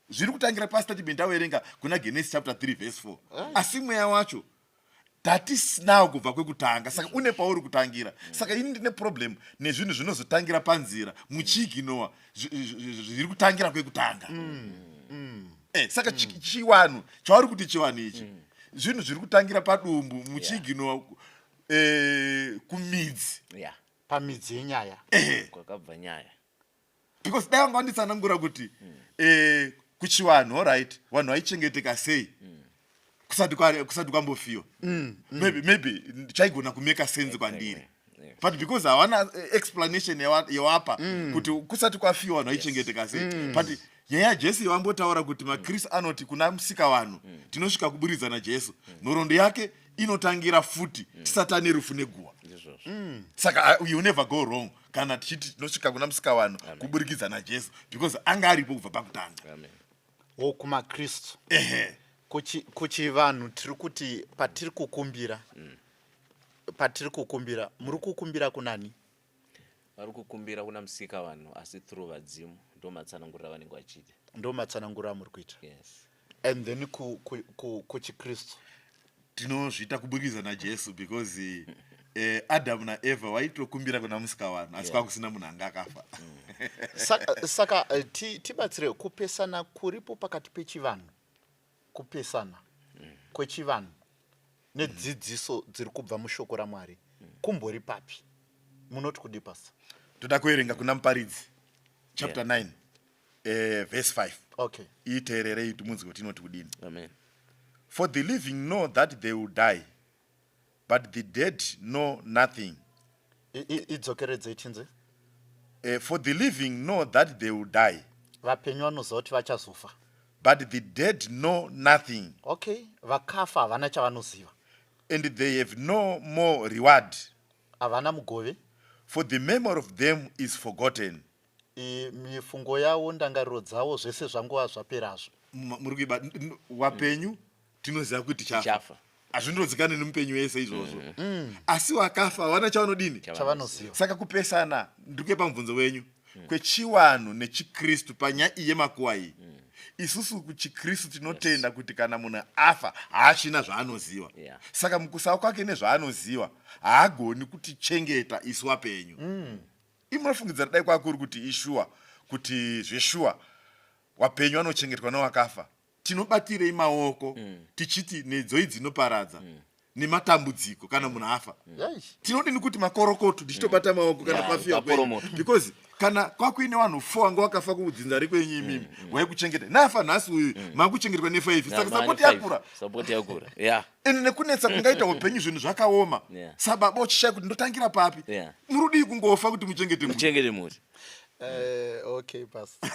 Zviri kutangira pastatement awerenga kuna Genesis chapter 3 verse 4, asi mweya wacho tatisinawo kubva kwekutanga. Saka une pauri kutangira. Saka ini ndine problem nezvinhu zvinozotangira panzira muchiignowa zviri kutangira kwekutanga. Saka chiwanhu chauri kuti chiwanhu ichi, zvinhu zviri kutangira padumbu muchiignowa kumidzi. Pamidzi yenyaya. Kwakabva nyaya. Because dai vanga vanditsanangura kuti kuchivanhu, alright, vanhu vaichengeteka sei kusati kwambofiwa, maybe chaigona kumake sense kwandiri. But because hawana explanation yawapa kuti kusati kwafiwa vanhu vaichengeteka sei. But nyaya yaJesu yawambotaura kuti maKristu anoti kuna musika vanhu tinosvika kuburidza naJesu, nhoroondo yake inotangira futi tisati ane rufu neguva. Ndizvozvo. Saka you never go wrong kana tichiti tinosvika kuna musika vanhu kuburikidza naJesu, because anga aripo kubva pakutanga. Amen. Wo kumaKristu. Ehe. Kuchivanhu tiri kuti patiri kukumbira, muri kukumbira kunani? Vari kukumbira kuna musika vanhu, asi through vadzimu. Ndo matsananguriro avanenge vachiita. Ndo matsananguriro amuri kuita. Yes. And then kuchiKristu? Tinozviita kuburikidza naJesu, because Adamu naEvha vaitokumbira kuna musika vanhu, asi kwakusina munhu anga akafa. Saka tibatsire kupesana kuripo pakati pechivanhu, kupesana kwechivanhu nedzidziso dziri kubva mushoko raMwari kumbori papi? Munoti kudii, Pastor? Toda kuverenga kuna Muparidzi chapter 9, verse 5. Iteererei timunzwe kuti inoti kudini. Amen. For the living know that they will die, but the dead know nothing. Idzokeredzei tinze. For the living know that they will die, Vapenyu vanoziva kuti vachazofa, but the dead know nothing, Okay, vakafa havana chavanoziva, and they have no more reward, havana mugove, for the memory of them is forgotten. Mifungo yavo, ndangariro dzavo, zvese zvangova zvaperazvo. Muri kuiba wapenyu tinoziva kuti chafa. Chafa. Hazvindodzikane nemupenyu wese izvozvo, asi wakafa havana chavanodini? Chavanoziva. Saka kupesana, ndiri kuipa mubvunzo wenyu, kwechiwanhu nechikristu panyaya iyi yemakuva iyi. Isusu kuchikristu tinotenda kuti kana munhu afa haachina zvaanoziva. Saka mukusava kwake nezvaanoziva, haagoni kutichengeta isu wapenyu. Imunofungidzira dai kwakuri kuti ishuwa, kuti zveshuwa wapenyu vanochengetwa newakafa, tinobatirei maoko tichiti nedzoi dzinoparadza nematambudziko kana munhu afa? Tinodini kuti makorokoto tichitobata maoko kana pafiwa kwenyu? Kaporomoto. Because kana kwakuine vanhu 4 vanga vakafa kudzinza rekwenyu, imimi waikuchengeta nafa nhasi uyu, makuchengetwa ne5, saka support yakura. Support yakura, ya. Ende nekunetsa kungaita upenyu, zvinhu zvakaoma, sababa uchishaya kuti ndotangira papi, murudii kungofa kuti muchengete munhu? Muchengete muri. Okay, Pastor.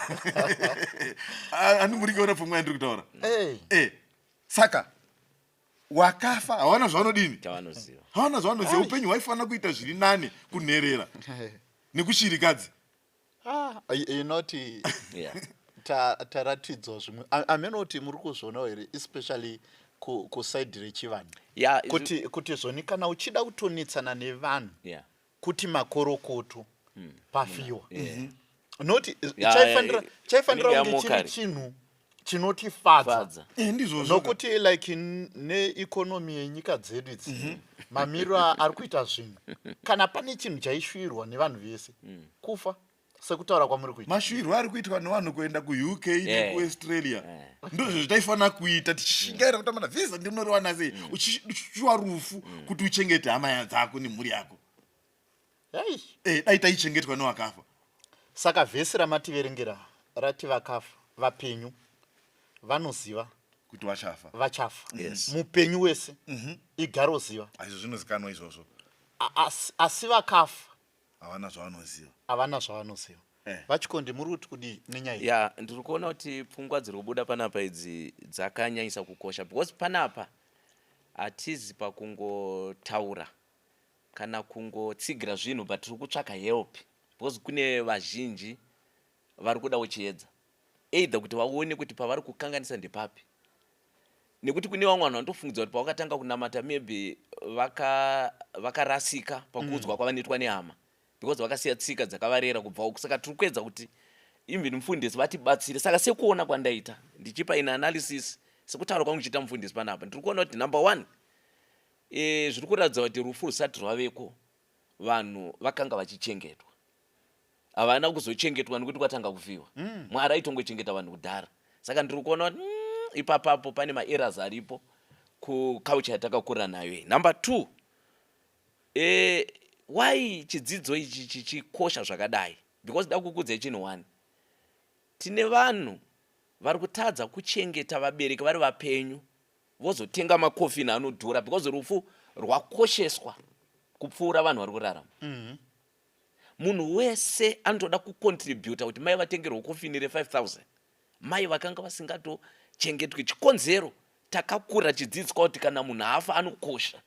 Handi muri kuona pfungwa yandiri kutaura? Hey. Saka wakafa hawana zvavanodini? Chavanoziva. Hawana zvavanoziva. Upenyu hwaifanira kuita zviri nane kunherera nekushirikadzi. Ah, inoti taratidzwa zvimwe. Amenoti muri kuzvionawo here, especially kuside rechivanhu, kuti zvoni kana uchida kutonetsana nevanhu, kuti makorokoto pafiwa, noti chaifanira Inenge kunge chiri yamokari. chinhu chinotifadza. Fadza. Ndizvozvo. Nokuti like neeconomy yenyika dzedu idzi, mamiriro ari kuita zvinhu, kana pane chinhu chaishuvirwa nevanhu vese, kufa, sekutaura kwamuri kuita. Mashuwirwo ari kuitwa nevanhu kuenda kuUK nekuAustralia, ndozvo zvataifanira kuita tichishingaira kuti amana vhisa ndinoriwana sei, uchishuwa rufu kuti uchengete hama dzako nemhuri yako. Hey. Dai taichengetwa newakafa. Saka vhesi ramativerengera rati vakafa, vapenyu vanoziva kuti vachafa. Vachafa. Mupenyu wese igaroziva. Aizvo zvinozikanwa izvozvo. Asi vakafa havana zvavanoziva. Havana zvavanoziva. VaChikondi, muri kuti kudii nenyaya iyi? Ya, ndiri kuona kuti pfungwa dziri kubuda panapa idzi dzakanyanyisa kukosha, because panapa hatizi pakungotaura kana kungotsigira zvinhu, but tiri kutsvaka help, because kune vazhinji vari kudawo chiedza, either kuti vaone kuti pavari kukanganisa ndepapi, nekuti kune vamwe vanhu vanotofungidza kuti pavakatanga kunamata maybe vakarasika pakuudzwa kwavanoitwa nehama, because vakasiya tsika dzakavarera kubva uku. Saka tiri kuedza kuti even mufundisi vatibatsire. Saka sekuona kwandaita, ndichipa in analysis, sekutaura kwangu chiita mufundisi panapa, ndiri kuona kuti number one, zviri kuratidza kuti rufu rusati rwaveko vanhu vakanga vachichengetwa. Havana kuzochengetwa nekuti kwatanga kufiwa. Mwari aitongochengeta vanhu kudhara. Saka ndiri kuona kuti ipapapo pane maerrors aripo kuculture yatakakura nayo iyi. Number two, why chidzidzo ichi chichikosha zvakadai? Because da kukudzai chinhu one, tine vanhu vari kutadza kuchengeta vabereki vari vapenyu, vozotenga makofini anodhura, because rufu rwakosheswa kupfuura vanhu vari kurarama. Munhu wese anotoda kucontributa kuti mai vatengerwe kofini re5000, mai vakanga vasingatochengetwi. Chikonzero, takakura chidzidziswa kuti kana munhu afa anokosha,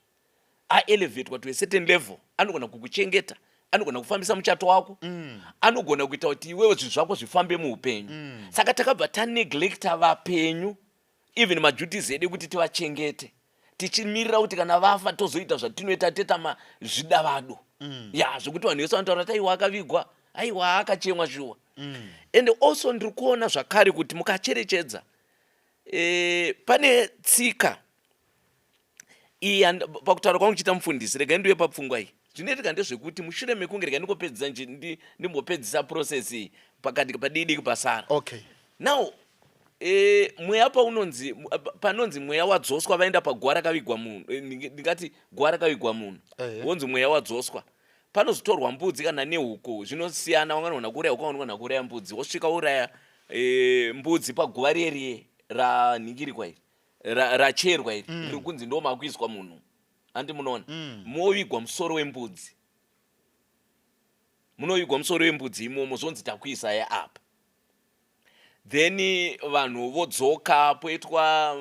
aelevatwa to a certain level, anogona kukuchengeta, anogona kufambisa muchato wako, anogona kuita kuti iwewe zvinhu zvako zvifambe muupenyu. Saka takabva taneglecta vapenyu, even maduties edu ekuti tivachengete, tichimirira kuti kana vafa tozoita zvatinoita, toita zvidavado ya zvekuti vanhu vese vanotaura kuti aiwa akavigwa, aiwa akachemwa shuwa. And also ndiri kuona zvakare kuti mukacherechedza, pane tsika iyi. Pakutaura kwangu chiita mufundisi, regai ndiuye papfungwa iyi. Zvinoitika ndezvekuti mushure mekunge, regai ndingopedzisa, ndimbopedzisa process iyi pakati padiki pasara. Now, mweya paunonzi, panonzi mweya wadzoswa, vaenda paguva rakavigwa munhu, ndingati guva rakavigwa munhu, wonzi mweya wadzoswa. Panozotorwa mbudzi kana nehuku, zvinosiyana. Wanganogona kuuraya huku, wanganogona kuuraya mbudzi. Wosvika uraya mbudzi paguva riye ranhingirikwa iri, racherwa iri, riri kunzi ndo makuiswa munhu, handi munoona? Movigwa musoro wembudzi, munovigwa musoro wembudzi imomo, zvonzi takuisai apa. Then vanhu vodzoka, poitwa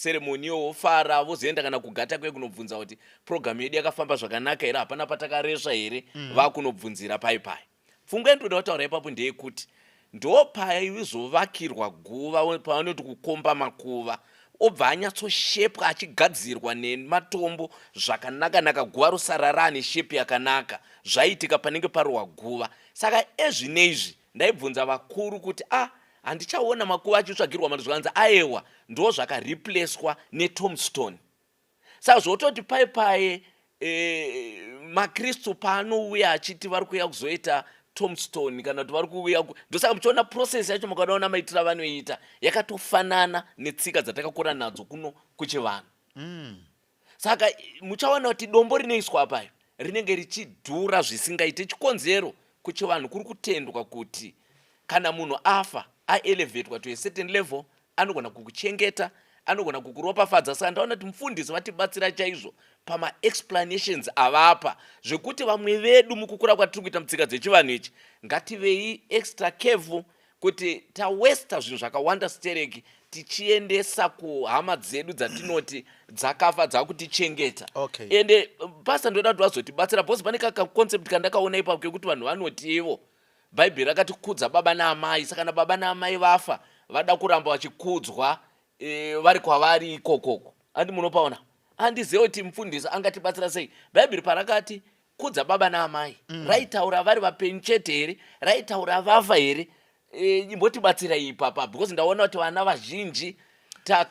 ceremony, vofara, vozoenda kana kugata kwe kunobvunza kuti program yedu yakafamba zvakanaka here, hapana patakaresva here. Vakunobvunzira pai pai. Pfungwa yandinoda kutaura ipapo ndeyekuti ndo paizovakirwa guva, pavanoti kukomba makuva, obva anyatsoshepwa, achigadzirwa nematombo zvakanaka-naka, guva rosara raane shape yakanaka. Zvaiitika panenge parohwa guva. Saka ezvineizvi ndaibvunza vakuru kuti, a ah, handichaona makuva achitsvagirwa mari. Zvanzi aewa, ndo zvakareplacwa netombstone. Saka zvototi pai pai maKristu paanouya achiti vari kuuya kuzoita tombstone kana kuti vari kuuya, ndosaka muchiona process yacho, mukadaona maitiro avanoita yakatofanana netsika dzatakakura nadzo kuno kuchivanhu. Saka muchaona kuti dombo rinoiswa apayo rinenge richidhura zvisingaite. Chikonzero, kuchivanhu kuri kutendwa kuti kana munhu afa, aelevatwa to a certain level, anogona kukuchengeta, anogona kukuropafadza. Saka ndaona kuti mufundisi vatibatsira chaizvo pamaexplanations avapa, zvekuti vamwe vedu mukukura kwatiri kuita mutsika dzechivanhu ichi, ngativei extra careful kuti tawasta zvinhu zvakawanda stereki tichiendesa kuhama dzedu dzatinoti dzakafa dzakutichengeta. Ende pastor, ndoda kuti vazotibatsira because pane kakaconcept kandakaona ipapo kekuti vanhu vanoti ivo Bhaibheri rakati kudza baba naamai, saka kana baba naamai vafa, vada kuramba vachikudzwa vari kwavari ikokoko, handi munopaona? Handizive kuti mufundisi angatibatsira sei. Bhaibheri parakati kudza baba naamai, raitaura vari vapenyu chete here? Raitaura vafa here? Imbotibatsirai ipapa, because ndaona kuti vana vazhinji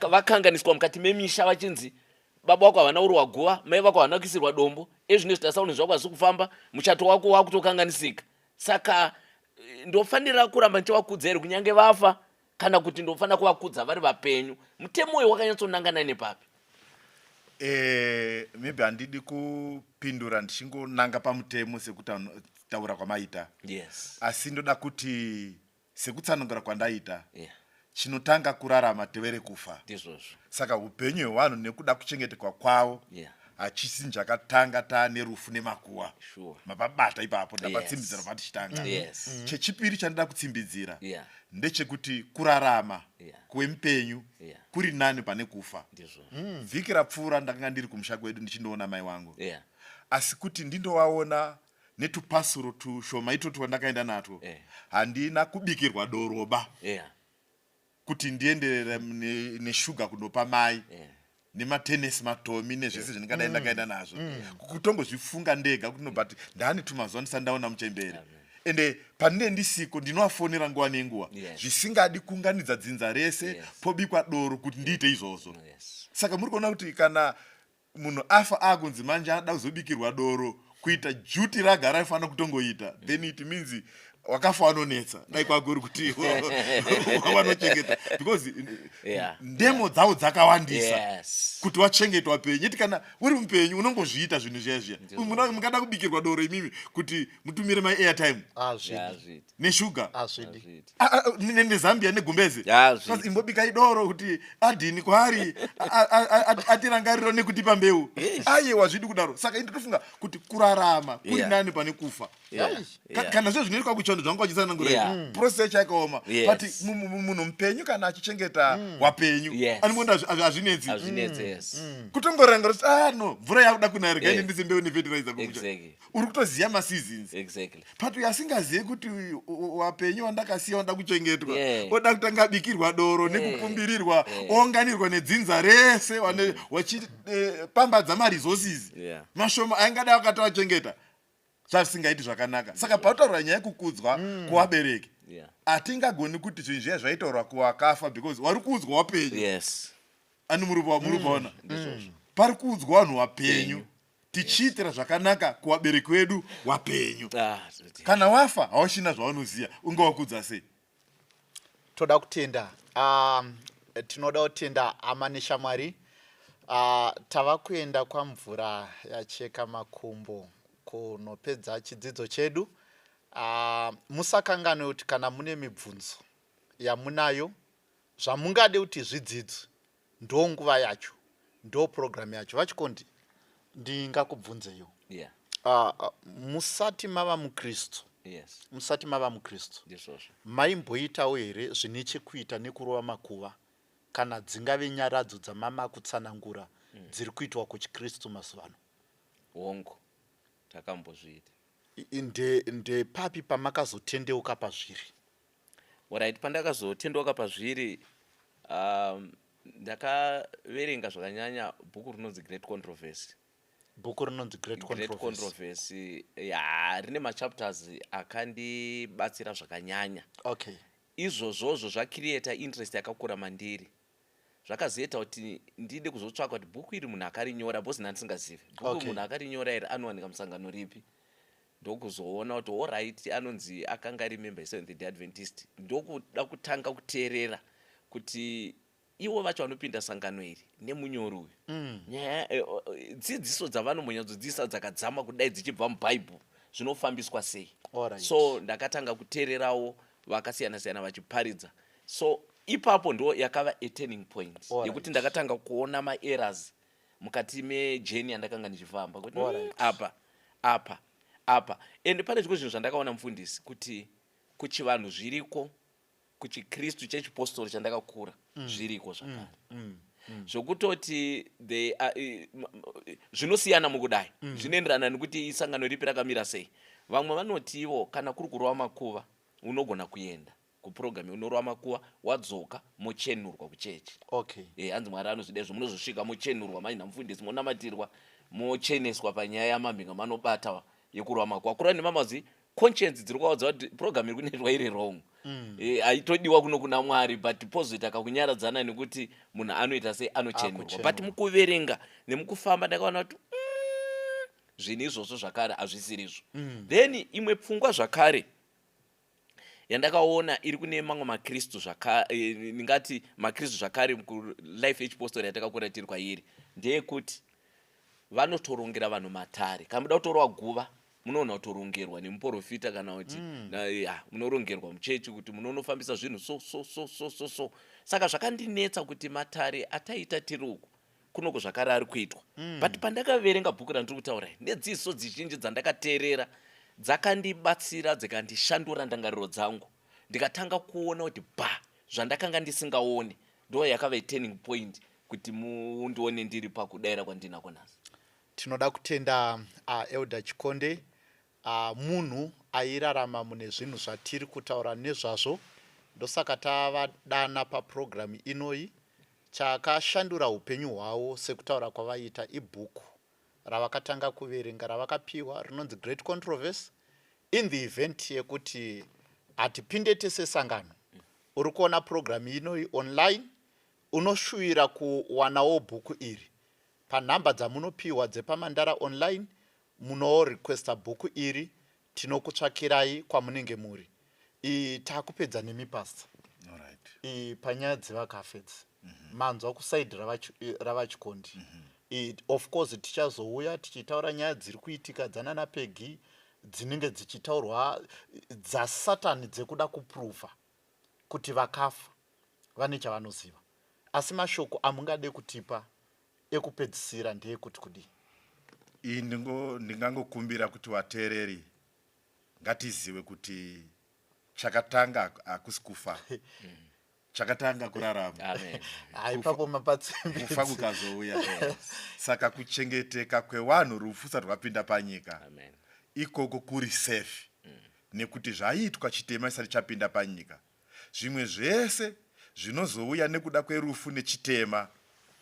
vakanganiswa mukati memisha, vachinzi baba wako havana kurohwa guva, mai vako havana kuisirwa dombo. Ezvinezvi tasauni zvako hazisi kufamba, muchato wako wakutokanganisika. Saka ndofanira kuramba ndichivakudza here kunyange vafa, kana kuti ndofanira kuvakudza vari vapenyu? Mutemo uyu wakanyatsonangana nepapi? Maybe handidi kupindura ndichingonanga pamutemo sekutaura kwamaita, asi ndoda kuti sekutsanangura kwandaita, chinotanga kurarama tevere kufa. Ndizvozvo. Saka upenyu hwevanhu nekuda kuchengetekwa kwavo hachisi chakatanga taane rufu nemakuwa. Mapabata ipapo, ndapatsimbidzira patichitanga. Chechipiri chandoda kutsimbidzira ndechekuti kurarama kwemupenyu kuri nani pane kufa. Ndizvo. Vhiki rapfuura ndakanga ndiri kumusha kwedu ndichindoona mai wangu, asi kuti ndindovaona netupasuro tushoma itwo twandakaenda natwo, handina kubikirwa doroba kuti ndienderere neshuga kundopa mai, nematenesi matomi nezvese zvindingadai ndakaenda nazvo. Kutongozvifunga ndega kuti no, but ndaane tumazuva ndisati ndaona muchembere, ende pandine ndisiko ndinovafonera nguva nenguva, zvisingadi kuunganidza dzinza rese, pobikwa doro kuti ndiite izvozvo. Saka muri kuona kuti kana munhu afa, akunzi manje anoda kuzobikirwa doro kuita duty ragara aifanira kutongoita, then it means wakafa wanonetsa, dai kwakuri kuti wanochengeta, because ndemo dzavo dzakawandisa kuti wachengetwa penyu. Iti kana uri mupenyu unongozviita zvinhu zviya zviya. Mungada kubikirwa doro imimi kuti mutumire maairtime Hazvidi. Hazvidi. Neshuga? Hazvidi. Hazvidi. Ah, ah, nezambia negumbeze. Hazvidi. Because imbobikai doro kuti adhini kwaari atirangariro nekutipa mbeu. Aiwa, zvidi kudaro. Saka indinofunga kuti kurarama kuri nani pane kufa. Kana zve zvinoitwa kuchondo zvanga vachitsanangura, process yacho yakaoma, but munhu mupenyu kana achichengeta wapenyu, anomonda hazvinetsi. Hazvinetsi, yes. Kutongorangarira kuti, ah no, mvura yakuda kunaya, regai ndise mbeu nefertilizer kumusha. Uri kutoziva maseasons, but uyo asingazivi kuti wapenyu wandakasiya wanda kuchengetwa, oda kutanga abikirwa doro nekukumbirirwa, ounganirwa nedzinza rese, wachipambadza maresources mashoma aingadai akatoachengeta, zvasingaiti zvakanaka. Saka pautaurwa nyaya yekukudzwa kuvabereki, hatingagoni kuti zvinhu zviya zvaitaurwa kuvakafa, because wari kuudzwa wapenyu. Ani muri kuona pari kuudzwa vanhu wapenyu, tichiitira zvakanaka kuvabereki vedu wapenyu. Ah, Kana wafa hauchina zvaunoziva, unge wakudza sei? Toda kutenda, tinoda kutenda hama neshamwari. Tava kuenda kwamvura yacheka makumbo. Kunopedza chidzidzo chedu. Musakanganwe kuti kana mune mibvunzo yamunayo, zvamungade kuti zvidzidzwe, ndonguva yacho, ndo purogiramu yacho. VaChikondi, ndingakubvunzeyo. Musati mava muKristu, musati mava muKristu, ndizvozvo, maimboitawo here zvine chekuita nekurova makuva, kana dzingave nyaradzo dzamama kutsanangura dziri kuitwa kuchiKristu mazuva ano? Hongu, takambozviita. Ndepapi pamakazotendeuka pazviri? Alright, pandakazotendeuka pazviri, ndakaverenga zvakanyanya bhuku rinonzi Great Controversy. Bhuku rinonzi Great Great Controversy. Controversy, ya, rine machapters akandibatsira zvakanyanya. Izvozvozvo zvacreata interest yakakura mandiri, zvakazoita kuti ndide kuzotsvaka kuti bhuku iri munhu akarinyora, because ndandisingazivi bhuku. Munhu akarinyora iri anowanika musangano ripi? Ndokuzoona kuti alright, anonzi akanga ari member yeSeventh Day Adventist. Ndokuda kutanga kuteerera kuti ivo vacho vanopinda sangano iri nemunyori uyu, nyaya dzidziso dzavanombonyatsodzidzisa dzakadzama kudai dzichibva mubhaibheri zvinofambiswa sei. So ndakatanga kuteererawo vakasiyana siyana vachiparidza. So ipapo ndo yakava a turning point yekuti ndakatanga kuona maerrors mukati mejourney yandakanga ndichifamba, kuti apa, apa, apa. And pane zvimwe zvinhu zvandakaona, mufundisi, kuti kuchivanhu zviriko, kuchiKristu chechipostori chandakakura zviriko zvakare, zvokutoti zvinosiyana mukudai, zvinoenderana nekuti isangano ripi rakamira sei. Vamwe vanoti ivo kana kuri kurova makuva, unogona kuenda kupurogiramu unorova makuva, wadzoka mochenurwa kuchechi. Hanzi Mwari anozvida izvo, munozosvika mochenurwa maina mufundisi, monamatirwa, mocheneswa panyaya yamamhinga manobata yekurova makuva. Kureva nemamazi conscience dziri kuvaudza kuti program iri kunoitwa iri wrong, haitodiwa kuno kuna Mwari, but pozoita kakunyaradzana nekuti munhu anoita sei, anochenurwa. Akuchenurwa. But mukuverenga nemukufamba ndakaona kuti zvinhu izvozvo zvakare hazvisirizvo. Then imwe pfungwa zvakare yandakaona iri kune mamwe makristu ndingati makristu zvakare kulife yechipostori yatakakura tiri kwairi ndeyekuti vanotorongera vanhu matare. Kana muda kutorwa guva, munoona kutorongerwa nemuprofita kana kuti ya, munorongerwa muchechi kuti munonofambisa zvinhu so so so so so so. Saka zvakandinetsa kuti matare ataita tiri uku kunoko zvakare ari kuitwa. But pandakaverenga bhuku randiri kutaura iri, nedzidziso dzizhinji dzandakateerera dzakandibatsira, dzikandishandura ndangariro dzangu, ndikatanga kuona kuti ba zvandakanga ndisingaoni. Ndo yakava turning point kuti mundione ndiri pakudayira kwandinako nhasi. Tinoda kutenda Elder Chikonde, munhu airarama mune zvinhu zvatiri kutaura nezvazvo. Ndosaka tavadana papurogiramu inoyi. Chakashandura upenyu hwavo, sekutaura kwavaiita, ibhuku ravakatanga kuverenga ravakapiwa rinonzi Great Controversy. In the event yekuti hatipinde tese sangano, uri kuona purogiramu inoyi online, unoshuvira kuwanawo bhuku iri, panhamba dzamunopiwa dzepaMandara Online munorequesta bhuku iri, tinokutsvakirai kwamunenge muri. Taakupedza nemi, Pastor. Panyaya dzevakafa idzi, manzwa kuside ravaChikondi. Of course tichazouya tichitaura nyaya dziri kuitika dzanana Pegi dzinenge dzichitaurwa dzasatani dzekuda kuprova kuti vakafa vane chavanoziva. Asi mashoko amungade kutipa ekupedzisira ndeyekuti kudii? Iyi ndingangokumbira kuti vateereri ngatizive kuti chakatanga hakusi kufa, chakatanga kurarama. Amen. Ipapo mapatsimbi. Kufa kukazouya. Saka kuchengeteka kwevanhu rufu rusati rwapinda panyika, Amen. ikoko kuri safe, nekuti zvaiitwa chitema chisati chapinda panyika. Zvimwe zvese zvinozouya nekuda kwerufu nechitema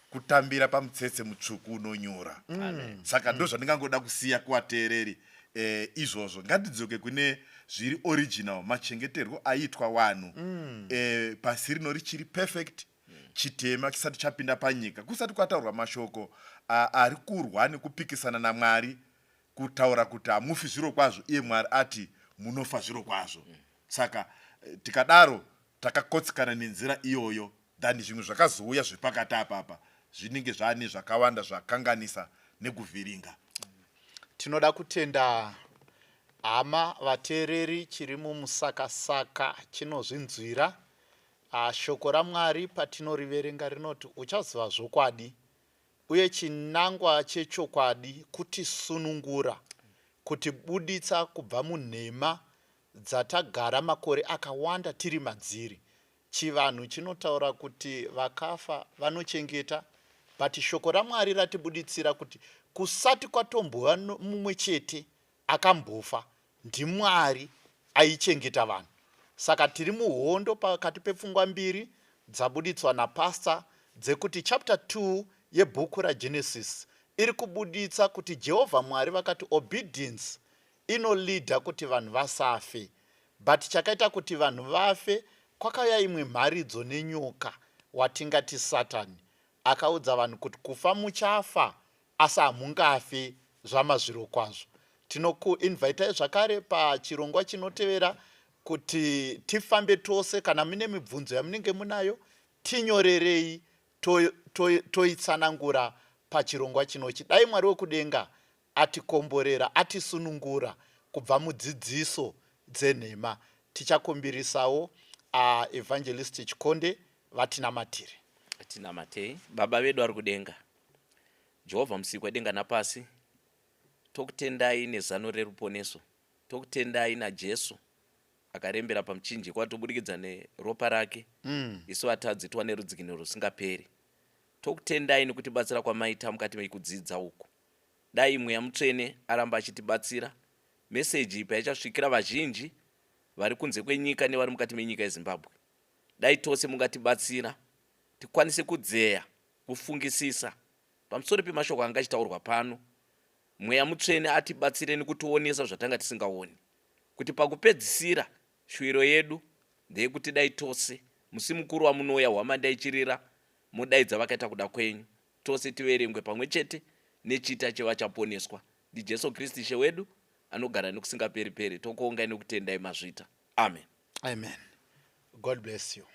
kutambira pamutsetse mutsvuku unonyura. Amen. Saka ndo zvandingangoda kusiya kuvateereri izvozvo. Ngatidzoke kune zviri original, machengeterwo aiitwa vanhu pasi rino richiri perfect, chitema chisati chapinda panyika, kusati kwataurwa mashoko ari kurwa nekupikisana naMwari, kutaura kuti hamufi zviro kwazvo, iye Mwari ati munofa zviro kwazvo. Saka tikadaro takakotsikana nenzira iyoyo, than zvimwe zvakazouya zvepakati apapa zvinenge zvaane zvakawanda zvakanganisa nekuvhiringa. Tinoda kutenda hama vateereri chiri mumusakasaka chinozvinzwira. Ah, shoko raMwari patinoriverenga rinoti uchaziva zvokwadi uye chinangwa chechokwadi kutisunungura, kutibuditsa kubva munhema dzatagara makore akawanda tiri madziri. Chivanhu chinotaura kuti vakafa vanochengeta but shoko raMwari ratibuditsira kuti kusati kwatombova mumwe chete akambofa ndiMwari aichengeta vanhu. Saka tiri muhondo pakati pepfungwa mbiri dzabuditswa napastor dzekuti chapter 2 yebhuku raGenesis iri kubuditsa kuti Jehovha Mwari vakati obedience inoleader kuti vanhu vasafe but chakaita kuti vanhu vafe kwakauya imwe mharidzo nenyoka watingati Satan akaudza vanhu kuti kufa muchafa asi hamungafe zvamazvirokwazvo. Tinokuinvitai zvakare pachirongwa chinotevera kuti tifambe tose. Kana mune mibvunzo yamunenge munayo tinyorerei toitsanangura to, to pachirongwa chinochi. Dai Mwari wekudenga atikomborera atisunungura kubva mudzidziso dzenhema. Tichakumbirisawo Evangelist Chikonde vatinamatire. Tinamatei. Baba vedu ari kudenga, Jehovha musiki wedenga napasi, tokutendai nezano reruponeso. Tokutendai naJesu akarembera pamuchinjikwa tobudikidza neropa rake isu vatadzi tiwane rudzikinuro rusingaperi. Tokutendai nekutibatsira kwamaita mukati mekudzidza uku. Dai Mweya Mutsvene aramba achitibatsira meseji iyi paichasvikira vazhinji vari kunze kwenyika nevari mukati menyika yeZimbabwe. Dai tose mungatibatsira tikwanise kudzeya kufungisisa pamusoro pemashoko anga achitaurwa pano. Mweya Mutsvene atibatsire nekutionesa zvatanga tisingaoni, kuti pakupedzisira shuwiro yedu ndeyekuti dai tose musi mukuru wamunouya hwamanda ichirira modaidza vakaita kuda kwenyu, tose tiverengwe pamwe chete nechita chevachaponeswa ndiJesu Kristu Ishe wedu anogara nekusingaperi-peri. Tokuongai nekutendai mazvita. Amen. Amen. God bless you.